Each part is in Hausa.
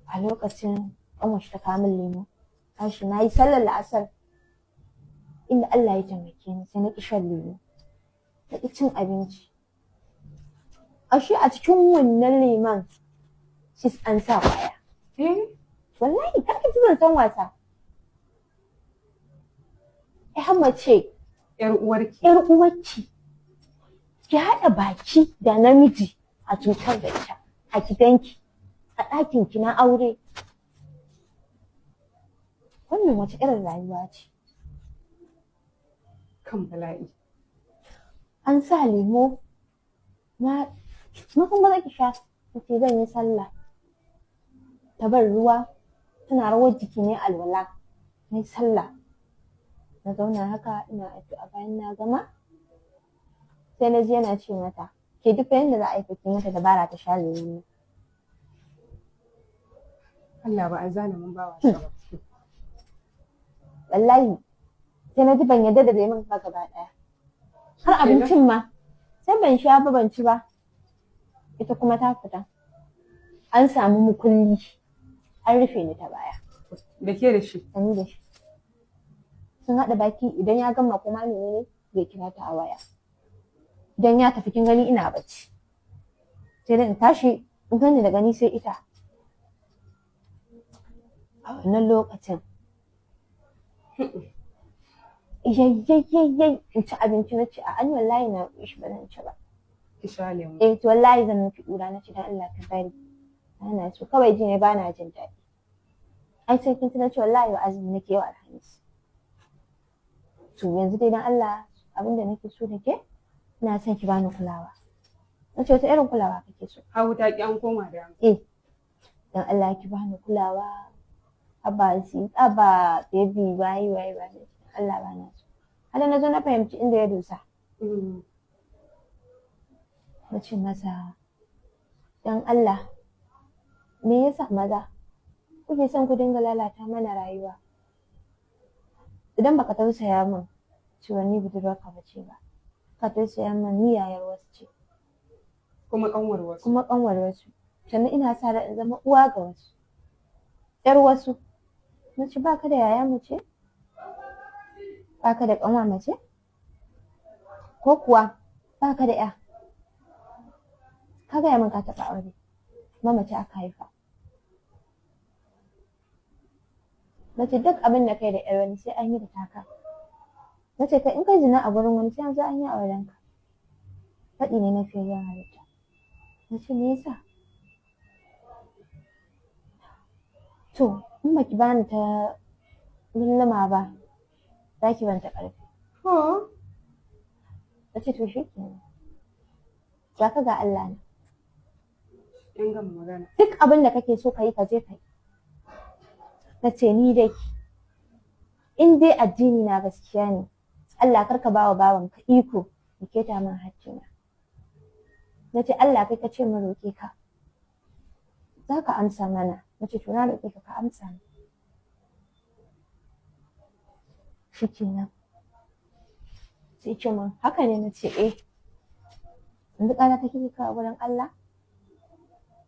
A lokacin ƙanwar ta kawo min lemo. Tashi na yi sallar la'asar. Inda Allah ya taimake ni sai na ƙi shan lemo. Na ƙi cin abinci. Ashe a cikin wannan lemon sis an sa ƙwaya. Eh? Wallahi kar ki ji zancen wasa. Ya mace Yar uwarki. ‘Yar uwarki ki haɗa baki da namiji a cutar da ita a gidanki, a ɗakinki na aure. Wannan wace irin rayuwa ce? Kan bala'i. An sa lemo na kuma za ki sha, nace zan yi sallah. Ta bar ruwa tana rawar jiki ne alwala. Na yi sallah. Na zauna haka ina addu'a, bayan na gama sai na ji yana ce mata, ke duk yanda za a yi ki mata dabara ta sha lemon nan. Allah ba a zana mun ba wasa ba. Wallahi sai na ji ban yarda da lemon ba gaba ɗaya. Har abincin ma sai ban sha ba, ban ci ba. Ita kuma ta fita. An samu mukulli an rufe ni ta baya. Da ke da shi? Da ni da shi. Sun haɗa baki, idan ya gama kuma menene zai kira ta a waya. Idan ya tafi kin gani ina bacci. Sai dai in tashi in gani da gani sai ita. A wannan lokacin. Yayyayyayyayi in ci abinci, na ce a an wallahi na ƙoshi ba zan ci ba. Ki sha lemu. Eh to wallahi zan miki ƙura, na ce dan Allah ka bari. Ana so kawai ji ne ba na jin daɗi. Ai sai kin tuna ce wallahi wa azumi nake yau Alhamis. To yanzu dai dan Allah abin da nake so da ke, ina son ki bani kulawa. Na ce wata irin kulawa kake so? Hagu ta ki an koma da. Eh. Dan Allah ki bani kulawa. Abba si abba baby wai wai wai. Allah ba na so. Har na zo na fahimci inda ya dosa. Na ce masa dan Allah me yasa maza kuke son ku dinga lalata mana rayuwa? Idan baka tausaya min cewa ni budurwarka ba ce ba, ka tausaya min ni yayar wasu ce. Kuma ƙanwar wasu. Kuma ƙanwar wasu. Sannan ina sa ran in zama uwa ga wasu. ‘Yar wasu. Na ce baka da yaya mace? Baka da ƙanwa mace? Ko kuwa baka da ‘ya? Ka gaya min ka taɓa aure, kuma mace aka haifa. Na ce duk abin da kai da ‘yar wani sai an yi da taka. Na ce kai in kai zina a gurin wani sai an zo an yi aurenka. Faɗi ne na fiyayyen halitta. Na ce me yasa? To in baki bani ta lulluma ba za ki ban ta ƙarfi. Na ce to shi kenan. Za ka ga Allah ne. In gama magana. Duk abin da kake so ka yi ka je ka yi. Na ce ni dai in dai addini na gaskiya ne, Allah kar ka bawa bawanka iko ya keta min haddina. Na ce Allah kai ka ce mu roƙe ka, za ka amsa mana. Na ce to na roƙe ka ka amsa min. Shikenan. Sai ce min haka ne? Na ce eh. Yanzu ƙara ta kike kawo wurin Allah?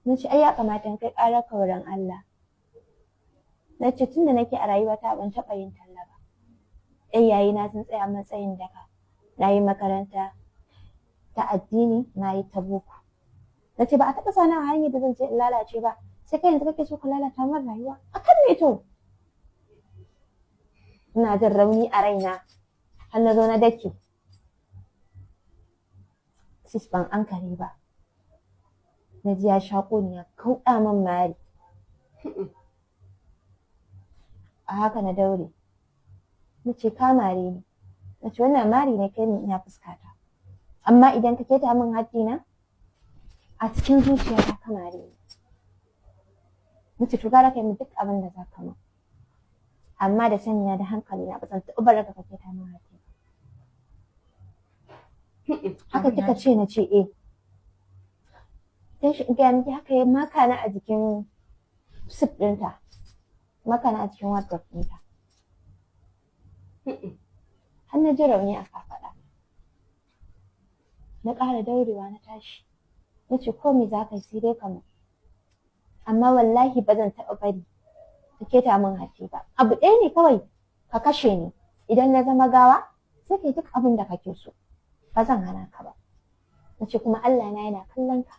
Na ce ai ya kamata in kai ƙarar ka wurin Allah. Na ce tunda nake a rayuwata ban taɓa yin talla ba. Iyayena sun tsaya matsayin daka. Na yi makaranta ta addini, na yi ta boko. Na ce ba a taɓa sani a hanyar da zan je in lalace ba. Sai kai yanzu kake so ka lalata min rayuwa. A kan me to? Ina jin rauni a raina. Har na zo na dake. Sis ban ankare ba. Na ji ya shaƙo ni ya kauɗa min mari. A haka na daure. Na ce ka mare ni. Na ce wannan mari ne kai min ina fuskata. Amma idan ka keta min haddina a cikin zuciyata ka mare ni. Na ce to gara kai min duk abin da za ka min. Amma da sanina da hankali na ba zan taɓa barin ka keta min haddi ba. Haka kika ce? Na ce eh. Dan shi in gaya miki haka ya maka ni a jikin sif ɗinta. Maka ni a cikin wardrobe ɗinta. Har na ji rauni a kafaɗa. Na ƙara daurewa na tashi. Na ce ko me za ka yi sai dai ka min. Amma wallahi ba zan taɓa bari ka keta min haddi ba. Abu ɗaya ne kawai, ka kashe ni. Idan na zama gawa, sai ka yi duk abin da kake so. Ba zan hana ka ba. Na ce kuma Allah na yana kallon ka.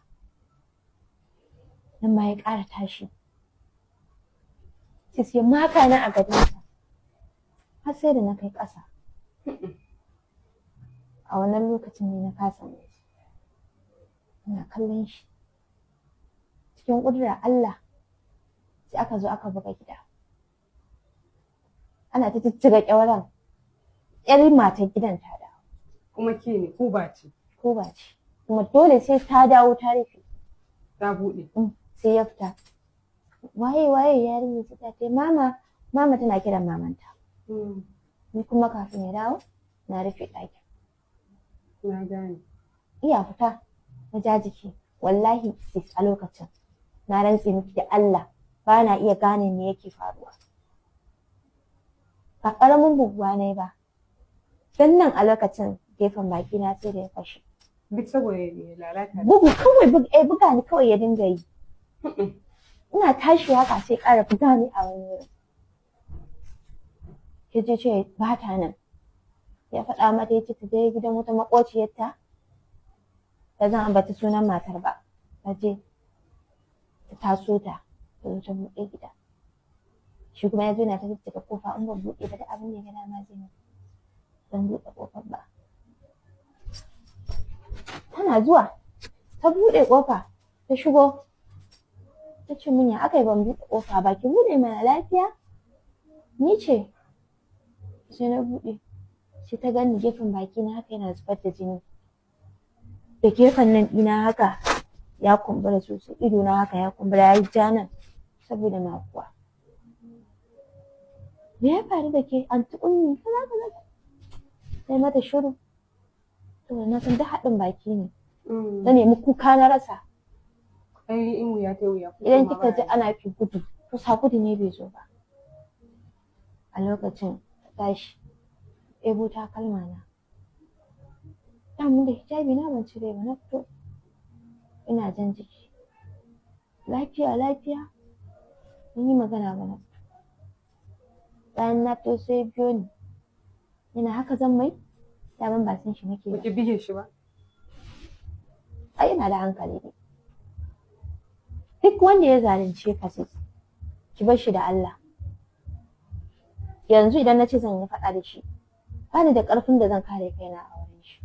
Nan ma ya ƙara tashi. Sai sai maka na a gadonsa. Har sai da na kai ƙasa. A wannan lokacin ne na kasa motsi. Ina kallon shi. Cikin ƙudurar Allah sai aka zo aka buga gida. Ana ta jijjiga ƙyauren. Ƴar matar gidan ta dawo. Kuma ke ne ko ba ce? Ko ba ce. Kuma dole sai ta dawo ta rufe. Ta buɗe. Sai ya fita. Waye waye yarinya ce ta ce mama, mama tana kiran mamanta. Ni kuma kafin ya dawo na rufe ɗakin. Na gane. Iya fita na ja jiki, wallahi sis, a lokacin na rantse miki da Allah ba na iya gane me yake faruwa. Ba ƙaramin buguwa ne ba. Dan nan a lokacin gefen baki na sai da ya fashe. Duk saboda ya lalata. Bugu kawai buga ni kawai ya dinga yi. Ina tashi haka sai ƙara buga ni a wani wurin. Ya je ce ba ta nan. Ya faɗa mata, ya ce ta je gidan wata maƙociyarta. Ba zan ambaci sunan matar ba. Ta je ta taso ta, ta zo ta buɗe gida. Shi kuma ya zo yana ta jijjiga kofa, in ban buɗe ba da abin da ya ga dama zai yi. Ban buɗe ƙofar ba. Tana zuwa ta buɗe ƙofa ta shigo, ta ce min ya aka yi ban buɗe ƙofa ba? Ki buɗe mana, lafiya? Ni ce. Sai na buɗe, sai ta gani gefen baki na haka yana zubar da jini, da gefen nan ɗina haka ya kumbura sosai, ido na haka ya kumbura, ya yi ja nan saboda makuwa. Me ya faru da ke, Anti Ummi? Kaza kaza. Sai mata shiru saboda na san duk haɗin baki ne. Na nemi kuka na rasa. Ai in wuya ta wuya. Idan kika ji ana fi gudu, to sa gudu ne bai zo ba. A lokacin ta tashi, ɗebo takalma na, damun da hijabi na ban cire ba, na fito ina jan jiki. Lafiya lafiya? Mun yi magana ba, na fito. Bayan na fito sai biyo ni yana haka zan mai. Daman ba san shi nake ba. Baki bige shi ba? Ai ina da hankali ne. Duk wanda ya zalunce ka, sai ki bar shi da Allah. Yanzu idan na ce zan yi faɗa da shi, ba ni da ƙarfin da zan kare kaina a wurin shi.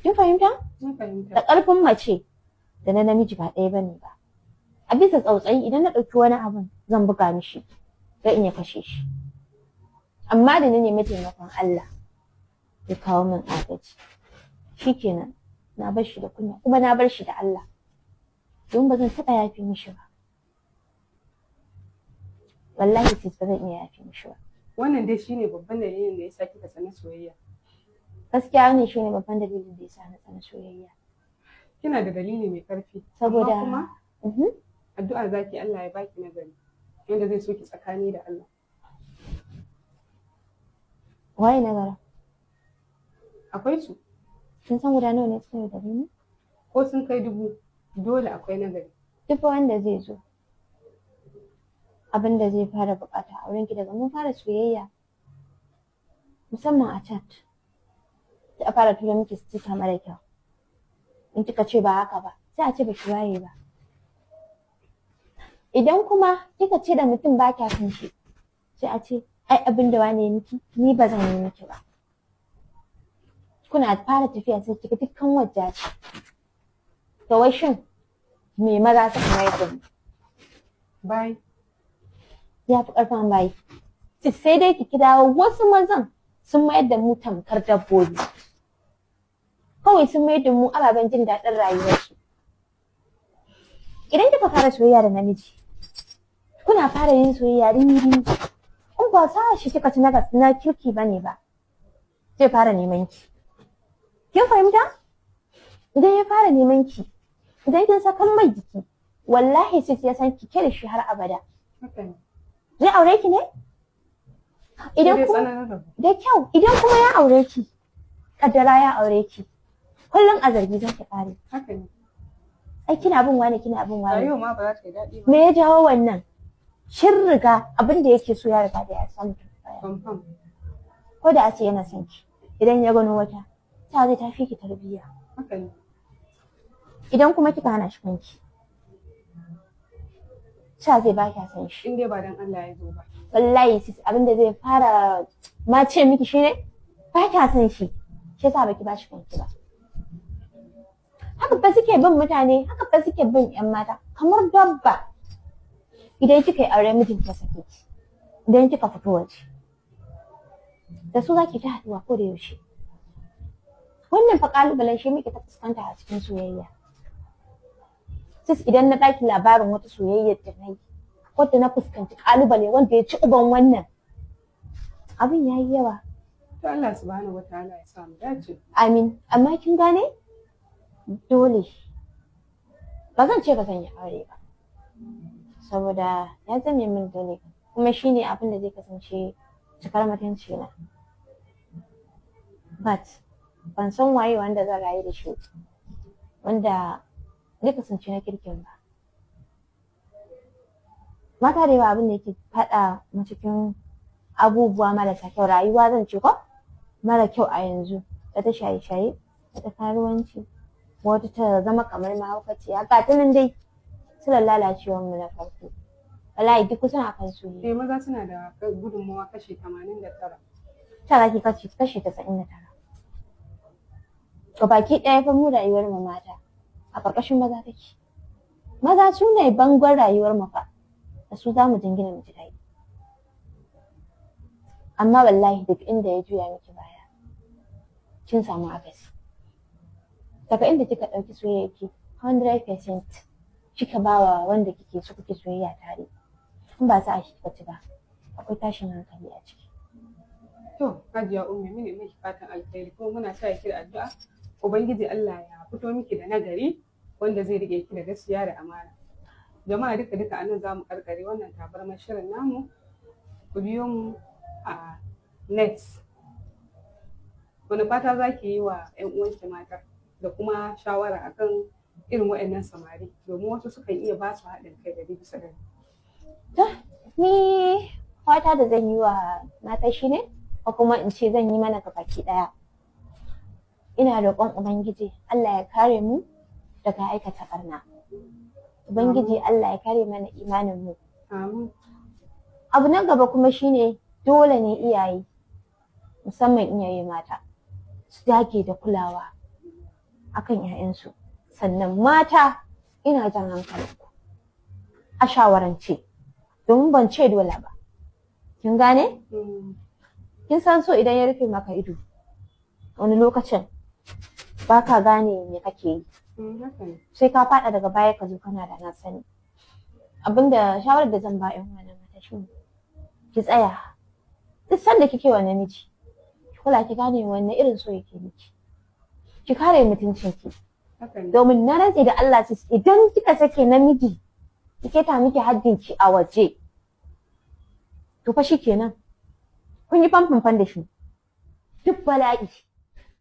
Kin fahimta? Na fahimta. Da ƙarfin mace da na namiji ba ɗaya bane ba. A bisa tsautsayi idan na ɗauki wani abun zan buga mishi, zan iya kashe shi. Amma da na nemi taimakon Allah ya kawo min agaji, shikenan, na bar shi da kunya kuma na bar shi da Allah, don ba zan taɓa yafe mishi ba. Wallahi sis, ba zan iya yafe mishi ba. Wannan dai shine babban dalilin da yasa kika tsani soyayya. Gaskiya wannan shine babban dalilin da yasa na tsani soyayya. Kina da dalili mai karfi. Saboda Amma kuma addu'a zaki, Allah ya baki nagari wanda zai so ki tsakani da Allah. Waye na gara? Akwai su. Kin san guda nawa ne suka yaudare ni? Ko sun kai 1000, dole akwai nagari. Duk wanda zai zo, abin da zai fara bukata a wurinki daga mun fara soyayya, musamman a chat, sai a fara tura miki sticker mara kyau. In kika ce ba haka ba, sai a ce ba ki waye ba. Idan kuma kika ce da mutum ba kya son shi, sai a ce ai abin da wane miki ni ba zan yi miki ba. Kuna fara tafiya sai kika dukkan wajja ce. To wai shin me maza suka mayar da mu? Bye. Ya fi ƙarfin bayi. Sai dai ki kirawo wasu mazan sun mayar da mu tamkar dabbobi. Kawai sun mayar da mu ababen jin daɗin rayuwarsu. Idan kika fara soyayya da namiji, kuna fara yin soyayya rini, in ba sa shi kika ci na kirki bane ba, zai fara neman ki. Kin fahimta? Idan ya fara neman ki, idan kin sakan mai jiki, wallahi sai ya san ki da shi har abada. Haka ne. Zai aure ki ne? Idan Sai dai kuma tsananin rabo. Da kyau, idan kuma ya aure ki, kaddara ya aure ki, kullum a zargi zaki kare. Haka ne. Ai kina bin wani, kina bin wani. Rayuwa ma ba za ta yi daɗi ba. Me ya jawo wannan? Shin riga abin da yake so ya riga da ya samu baya. Confirm. Ko da a ce yana son ki, idan ya gano wata, ta zai tafi ki tarbiyya. Haka ne. Idan kuma kika hana shi kanki, ta zai ba kya son shi. In dai ba dan Allah ya zo ba. Wallahi sis, abin da zai fara ma ce miki shine ba kya son shi, shi yasa baki ba shi kanki ba. Haka fa suke bin mutane, haka fa suke bin yan mata kamar dabba. Idan kika yi aure mijinki ya sake ki, idan kika fito waje, da su zaki ta haɗuwa ko da yaushe. Wannan fa ƙalubalen shi muke ta fuskanta a cikin soyayya. Sis, idan na baki labarin wata soyayyar da na yi, wadda na fuskanci ƙalubale wanda ya ci uban wannan, abin ya yi yawa. To Allah subhanahu wataala ya sa mu dace. Amin. Amma kin gane? Dole. Ba zan ce ba zan yi aure ba. Saboda ya zame min dole. Kuma shi ne abin da zai kasance cikar mutunci na. But ban san waye wanda zan rayu da shi wanda zai kasance na kirkin ba. Mata da yawa abin da yake faɗa mu cikin abubuwa marasa kyau, rayuwa zan ce ko mara kyau a yanzu, wata shaye-shaye, wata karuwanci, wata ta zama kamar mahaukaciya, ga ta nan dai silar lalacewar mu na farko. Wallahi duk kusan akan su ne. Eh, maza suna da gudunmawa kashi 89. Ta zaki kashi 99. Gabaki ɗaya fa mu rayuwar mu mata a ƙarƙashin maza take. Maza su ne bangon rayuwar mu fa, da su za mu jingina mu ji daɗi. Amma wallahi duk inda ya juya miki baya, kin samu akasi. Daga inda kika ɗauki soyayya ki 100% kika bawa wanda kike so kuke soyayya tare, in ba sa'a kika ci ba, akwai tashin hankali a ciki. To Hajiya Ummi, mune miki fatan alkhairi kuma muna sa ki da addu'a. Ubangiji Allah ya fito miki da nagari wanda zai rike ki da gaskiya da amana. Jama'a duka duka anan zamu karkare wannan tabarmar shirin namu. Ku biyo mu a next. Wani fata za ki yi wa 'yan uwanki mata da kuma shawara akan irin waɗannan samari, domin wasu sukan iya ba su haɗin kai 100%. Ni fata da zan yi wa mata shine, ko kuma in ce zan yi mana gabaki ɗaya. Ina roƙon Ubangiji Allah ya kare mu daga aikata ɓarna. Ubangiji Allah ya kare mana imanin mu. Amin. Abu na gaba kuma shine dole ne iyaye, musamman iyaye mata, su dage da kulawa akan 'ya'yansu. Sannan mata, ina jan hankalinku a shawarance, domin ban ce dole ba. Kin gane? Kin san so idan ya rufe maka ido, wani lokacin ba ka gane me kake yi. Haka ne. Sai ka faɗa daga baya ka zo kana da na sani. Abinda shawarar da zan ba 'yan uwana mata shine, ki tsaya duk sanda kike wa namiji, ki kula ki gane wanne irin so yake miki, ki kare mutuncinki. Haka ne. Domin na rantse da Allah sis, idan kika sake namiji ki keta miki haddinki a waje, to fa shikenan kun yi famfamfan da shi. Duk bala'i,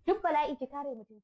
duk bala'i, ki kare mutunci.